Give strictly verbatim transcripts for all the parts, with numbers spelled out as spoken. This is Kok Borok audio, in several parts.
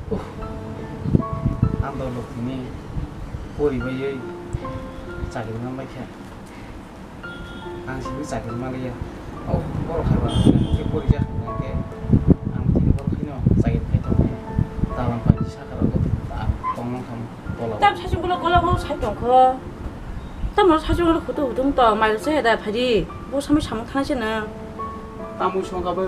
Uff, ang dol rok tini pori baiwi chakri man bai kha. Ang simi chakri maliya. Oh, borok hai ba khe pori jak hwnkhe ang tini borok haino chakri khai tongo. Dalan pai sakha rok tong mang kha tola. Tam sachung kolok kolok no sai tong kho. Tam no sachung kolok hutu hutu to mai se da phadi. Bo samui samung thang se na. Tamui song ka bo.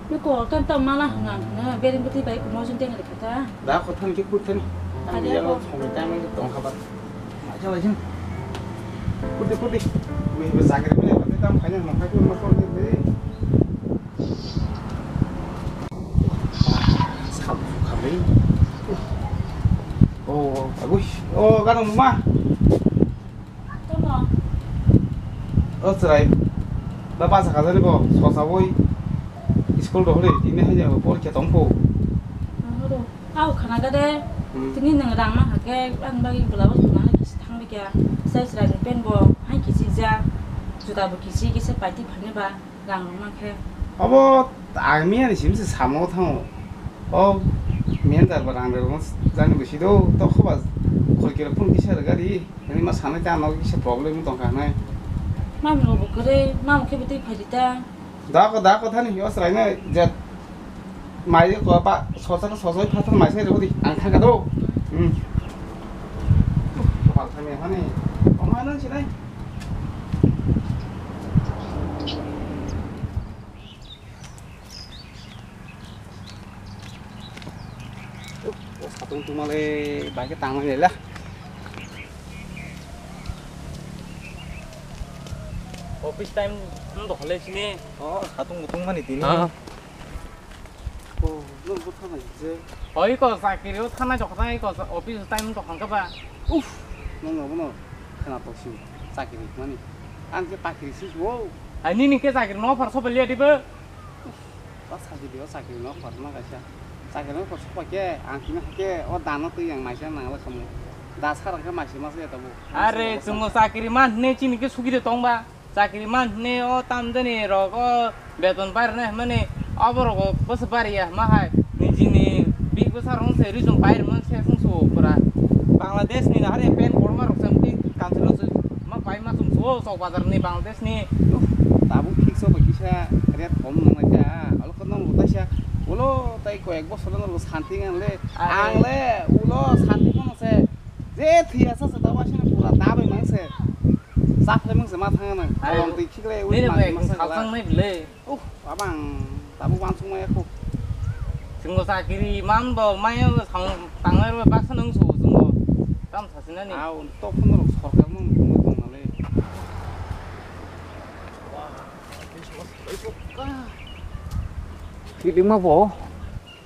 Beko, tam tam mala hwnga hwnga, beren bwtwi bai kumo jin teng rikha ta. Da kothan ki kuthan. Ani yalo ko. Song tang tong khabar. Acha lajin. Kuti kuti. Wi be sagre be bate tam khanya no khai ko no ko be. Sab khabai. Oh, agui. Oh, gano ma. Tamo? O chwrai, da basa kajani bo, sosa boi school rohori, tini hai jabo porikha tong pho. Ahoro, au khana gade, hmm, tini nwng rang mang hakhe, ang bagwi bwlabo swnam kisi thang bikya, sai chwrai ni pen bo, hai kisi ja, juda bo kisi kisa paiti phani ba. Rang rwma khe. Obo ang miyani sim se samo thango. O miyani jar ba rang rwma jani bwsi do, to khoba khol kilo phone kisa rwgari. Ani ma sanai ta no kisa problem tong kha nai. Mam no bo kore, mam khe bwtwi phai di ta. Da ko, da ko thani yo srai nai je mai ko pa sosa ko sosa pha thang mai sai ro di. Ang thang ka do. Hmm. Pal thani hani. O ma nang sinai. O satung tungmale bai khe tangmani lela. Office time wng tongkha le sini. O satung bo tungmani tini. Ah. Oh, nwng bo thang nai je. Oi ko chakiri o thang nai jokha thang ko office time to hangka ba. Uff, nwng no bono khwna tok si chakiri mani. Ang je pakiri si wo. Ai nini ke chakiri no phar sobe liya dibo. Uff, ta chakiri o chakiri no phar ma kaisa. Chakiri no phar sobe ke ang kini ke o dano twi ang maisa nang la khamu. Da sar ang ke maisa ma se ta bo. Are chungo chakiri man ne chini ke sugi de tong ba. Chakri man hwnwi o tamjani rok o beton pairwnai hwnmani oborok o bwswk bariya hwnma hai nijini bik bwsa rok se rijong pairwmani se chwng suo pura. Bangladesh ni nahari pen kotorma rok se mungkin kanchwlwi ma pai ma chwng suo Chok Bazar ni Bangladesh ni. Tabuk fix o bai kisa rate kom nang lai kha. Alo khoroknwi bo taisa ulo tai koyek bosor no santi ang le. Ang le ulo santi phano se je thwiya sa se ta waisa pura da bai mang se. Chakhlai mang se ma thang nang. Ai, kolom twi khiklai ui nini ma bai ma sa khalsang nai bwle. Uh, abang tabuk wansuk maya kho. Chwngbo chakiri man bo maya bo samung tangnai rw baksa nung su chwngbo. Tam sasinani. Au, to phone rok sorkar no nungwi tong nale. Feeling ma bo.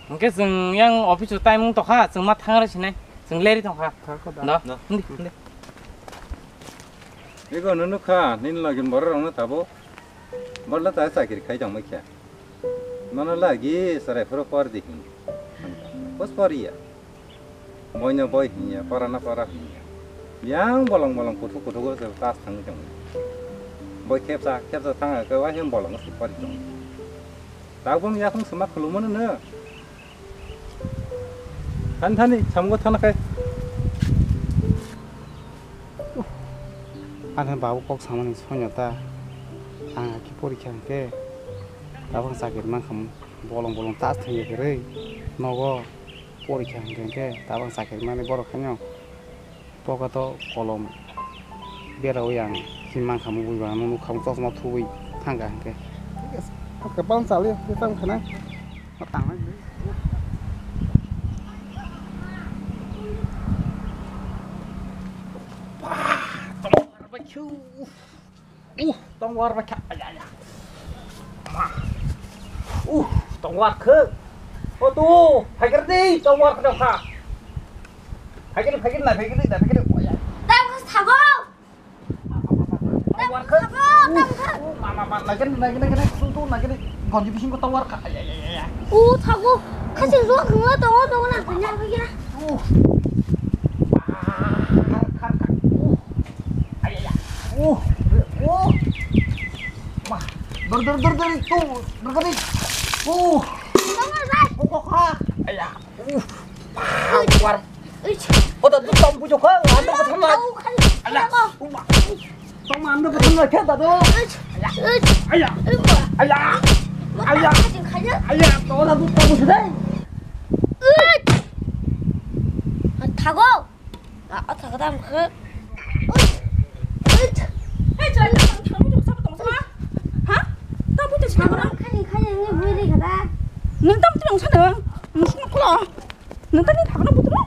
Hwnkhe chwng yang office o time wng tokha, chwng ma thang rw sinai. Chwng leri tongkha. Thang kho da. No? No. Hindi, hindi. Ego no nukha, nini login borok rokno tabuk. Borla ta chakiri khai tongmai kha. Mano lagi sarai phuru por di hin. Pos por ya. Boino boi hin ya, pora na pora hin ya. Yang bolong bolong kuthuk kuthuk se tas thang tong. Boi khepsa, khepsa thang ke wa hin bolong se por tong. Tabuk ya khung sema khulumo no. Thani thani, samungo thana khai. Ani babu kok samani sonya ta. Ang aki porikha hwnkhe, tabang chakri mankha, bolong bolong tas thangya kwrwi. Nogo porikha hwnkhe, hwnkhe tabang chakri mani borok haino. Pocket o kolom bera ui ang si mankha mui ba ang nukha chosma thubui thangkha hwnkhe. Kwbang chali tang khana. Ma tangnai. Uh, tongwar ba kha. Ay, ay, ay. Ma. Uh, tongwar khe. O tu, phaikar di, tongwar khe kha. Phaikar, phaikar na, phaikar di, phaikar di. Ay, ay. Tam khe thago. Tongwar khe. Thago, tam khe. Uh, ma, ma, ma, nagin, nagin, nagin, tu, tu, nagin. Gonji bising ko tongwar kha. Ay, ay, ay, ay, ay. Uh, thago. Khasi ruwa khangla tongo, tongo na, panya, panya. Uh. Ah, khar, khar, khar. Uh. Ayaya. Uh. Uh. Ma. Dur, dur, dur, dur. Tu. Dur, dur. Uh. Dur, dur, dur. Kok, kok, kok. Ayah. Uh. War. Uch. Oda tu tong bujo kha, ando ko thamla. Au, khai. Ala. Tong ando ko thamla khe da do. Uch. Uch. Aya. Uch. Aya. Aya. Khai. Aya, to oda tu tong bujo dai. Uch. Thago. A, a, thago dam khe. Uch. Uch. Hey, chai, thago tong sa tong sa. Ha? Ta bu te sa. Khai, khai, ni bui ri khada. Nang tam tong sa nang. Nang sung ko. Nang tani thakna butro.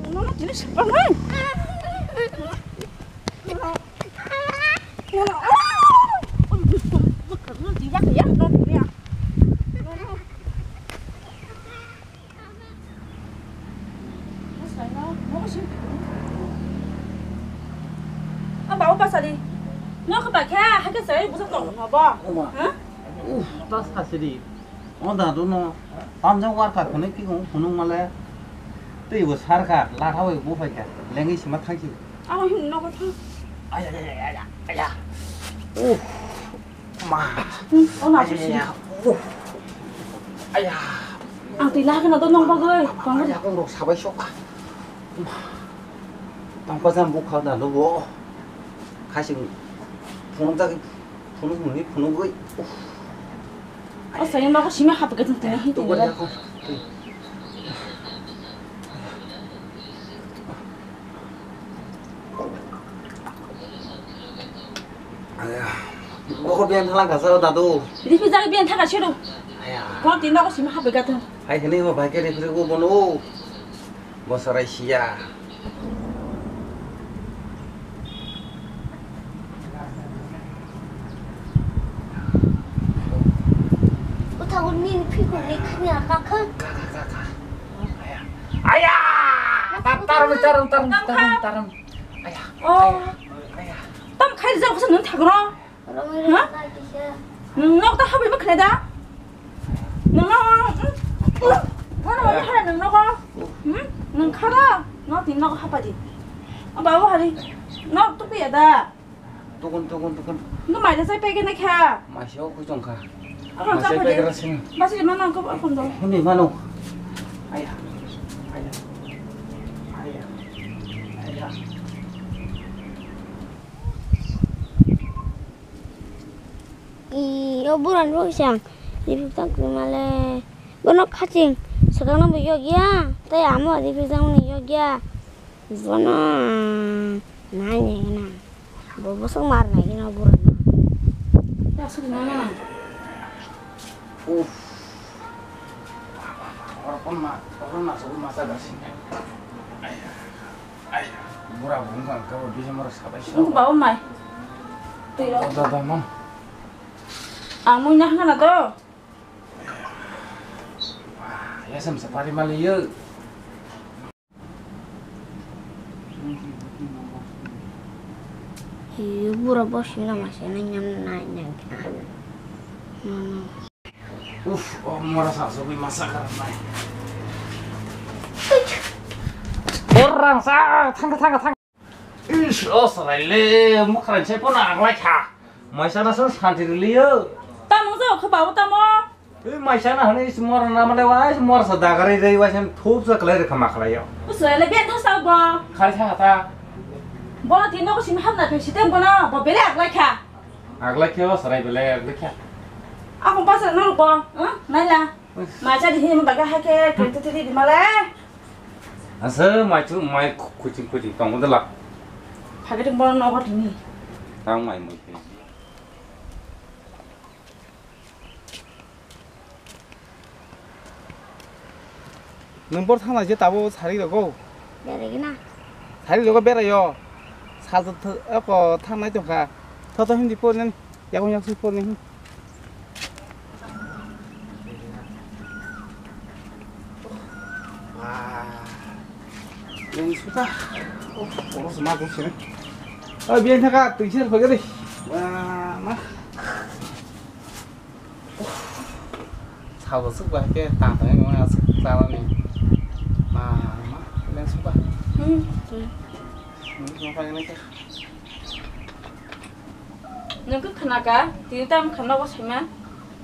Nang tini sepa nai. Bawa pasari. Nokha bakha, hakhe sai busa tong no bo. Oma. Ha? Uf, tas kasiri. O dadu no, tamjak warkar hwnwi phikung phunuk male, twi bo sarkar, latha bai buphai kha, lengwi sima thangsi. Abo him nogo thang. Aya, aya, aya, aya, aya. Uff, ma. Hmm, o na Aya, susi. Aya, uff. Aya. Ang twi lahakhe no to nong bagwi, Ama, tong ama, bagwi. Yakung rok sabai sok. Ma. Tongkha jang bukha da lugo. Khaising phunuk jagwi, phunuk mwnwi phunugwi. Uff. O sayang nogo simi hapgwi tong tini hin tini. Aya. Bokol biyan thala gasa dadu. Ripi jagwi biyan thaka sero. Aya. Kon tini nogo simi hapgwi tong. Hai hini ma bai ke ripi rigo bono. Bosarai siya. Uthago nini phikung ni khani akakha. Ka, ka, ka, ka. Aya. Aya! Tar, tar, tar, tar, tar, tar. Aya. Oh. Aya. Tam khai jang khasa nung thagro. Ha? Nwng nok ta habwi bwkha da? Nwng nok, nwng nok habwi bwkha da nwng nogo? Hmm? Nwng kha da? Nok tini nogo hapa di. O babu hari. Nok tuku ya da? Tukun, tukun, tukun. Nwng mai da sai pegena kha. Maisi o khuchong kha. Ako maisi chapa pegera di. Sing. Basi di mana ko akon do? Hini mano. Aya. Aya. Aya. Aya. I, o buran bo kisa ripik tang kwmale. Bono khaching swkang no bo yokya, tei amo ripik tang mani yokya. Bono nai nai gana. Bo bwswk mar nai gana o buran no. Uff. Oro kon ma, oro ma, oro ma sa gasi. Ai, bura bung kan ka bisa mara sabai sa. Nung bawa mai. Tui ro. Oda da man. Ang mui nah ngana to. Ya sam sapari mali yo. Hi, bura bosi na masa na nyam na nyam. Uf, o mora sa so bui masa karam nai. Orang sa thang thang thang. Is, o sarai le, mukran sai pona aglai kha. Maisa na san santi rili yo. Tamo jao kha babu tamo. Ei maisa na hane is mora na male wa, is mora sa dagari rei wa, sen thup sa kalai rekha ma khalai yo. Usai le ben thasa bo. Khali sa hata. Bo tino ko sim hamna phe sitem bo na, bo bele aglai kha. Aglai khe o sarai bele aglai kha. Ako pasa no bo, eh? Naila. Maisa di hin baga hake, kente tiri di male. Asa mai chu mai kuching kuching tong dala. Phageding bono nogo tini. Tang mai mui. Nwng bor thangna je tabo sari rogo. Berai gana. Sari rogo berai yo. Sal to eko thangnai tongkha. Tho tho hindi por nen. Yakung yaksui por nen. Leng suta. Oh, poros ma ko sini. Oh, bien thaka, tuiser pagari. Wah, ma. Sabo suk ba ke tang tang ma suk tala ni. Ma, ma, leng suta. Hmm. Hmm, ma pagari ka. Nung khe khna ka, tini tam khna bo saima.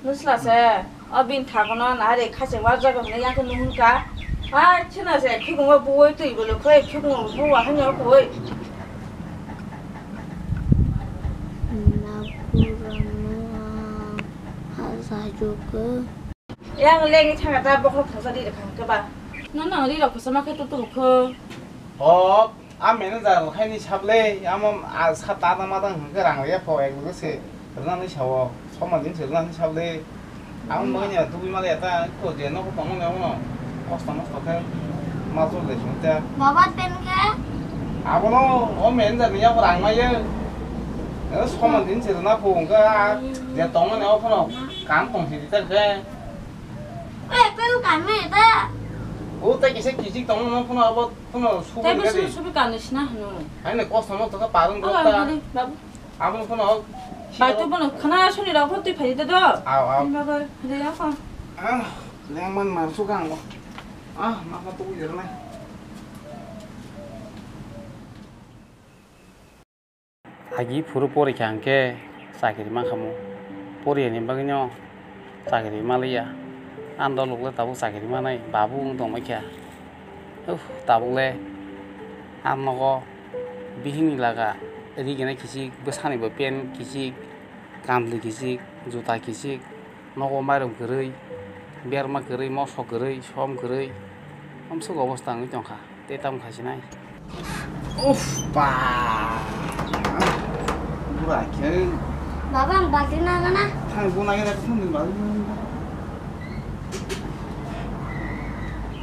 Nung sla se. O bini thakono nare khache warjago hwnwi yang khe nuhun ka. Ai, chwna se khikungo buwai twi bolo khoi, khikungo buwa hwnyo khoi. Napurano hajajugo. Yang legi thanga ta bokhok thangsa di khang ke ba. No, no, ri rok khosoma khe tu tu kho. O, a manager rok hai ni sable, amo a sa ta ta ma tang hwnkhe rang ya pho ek se rwnani sao, soma din se rwnani sable. Ang bagwi ya tubui male ta ko je no ko tongmani abono kosto mosto khe ma jol de sung ta. Baba pen khe? Abono o manager ni yak rang ma ye. E, soma din se rwna pho hwnkhe a je tongmani abono kam tong si ta khe. Ko ekta ko kam me ta. O ta kisa kichik tongmani abono abo Phano subu Tei ni bo gari. Subu subu kanwi sina hwnwi. Hai na kosto no to ka parung Ala, rok ta. Hali, babu. Abo phano. Bai tu bono khana suni rok phano twi phai de do. Aw, aw. Ni babu, hali ya ko. Ah, lengman mar su kang bo. Ah, ma ka tu jer nai. Agi phuru porikha hwnkhe chakri mankhamu. Poriyani bagwino chakri maliya. Ang dolokle tabuk chakri manai babu wng tongbaikha. Uff, tabukle ang nogo bihikni laga rigenai kisik, bwsanibo pant kisik, kamli kisik, juta kisik. Nogo mairum kwrwi, berma kwrwi, mosok kwrwi, som kwrwi, amsuk obostha wngwi tongkha, tei tamo khasinai. Uff, ba. Bura khe. Baba, ang balti nagana. Thang bu nagana, thang bu nagana.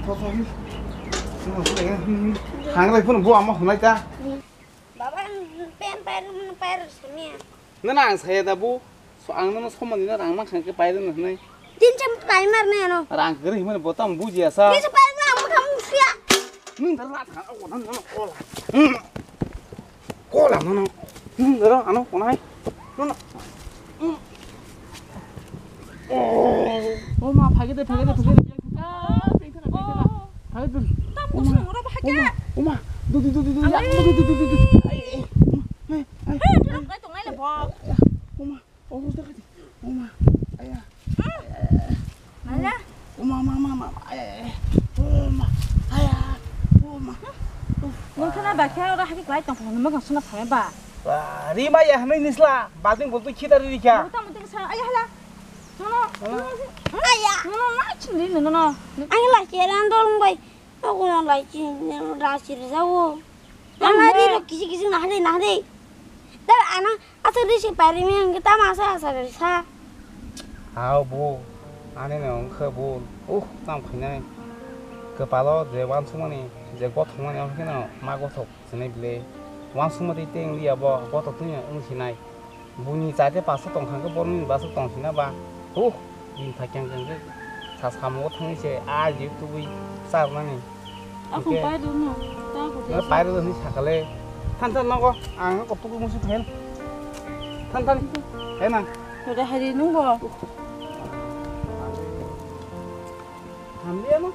Tho, tho, hi. Thang lai phun bu ama hunai ta. Baba, ang pen pai, pen pai sini. Nana ang saya da bu. So, ang nono somani no rang mankha khe pairwno hwnwi. Din cham pai mar ne ano. Rang kwrwi hwnmani bo tamo bujiya sa. Din cham pai mar ang mokha musia. Nwng da lat kha o nono kola. Hmm. Kola nono. Nwng da ano konai. Nono. Hmm. Oh. O ma, phage de, phage de, phage de. Phage de. Tam kusung ro phage. O ma, o ma. Dudi, dudi, dudi. Dudi, dudi, dudi. Ai, ai. Ai, ai. Hey, tu nak kau tu ngai le bo. O ma. Oh, sudah kati. Oma, ayah. Mana? Oma, mama, mama, ayah, ayah. Oma, ayah. Oma. Nung khana ba khe ora haki klai tong phang, nung khana ba. Wah, rima ya, hanai nisla, bating bultu kita riri kya. Muta muta sa, ayah hala. Nono. Ayah. Nono, ma chindi, nono. Ang la khe ran dol bai. Aku nang lai chi, rasi risa wo. Ang hari ro kisi kisi nahde nahde. Dar ana Asa risi pairimi ang kita masa asa risa. Aw bo, ani no wngkha bo, uh, tam khainai. Kwpalo je wansukmani, je gothokmani, ang kheno ma gothok sinai bile. Wansukmani tei wngya bo, gothok twi wng sinai. Buini chate paso tong kha khe, boroni baso tong sina ba. Uh, bini thai kyang kyang khe. Sa samungo thangwi se a jik tubui charwnani. Ako hwnkhe pairwno, ta ako no pairwno hinwi sakale. Than than nogo, ang ko tugui musi phail. Than than. Hena. Ore hari nungbo. Hamliya no.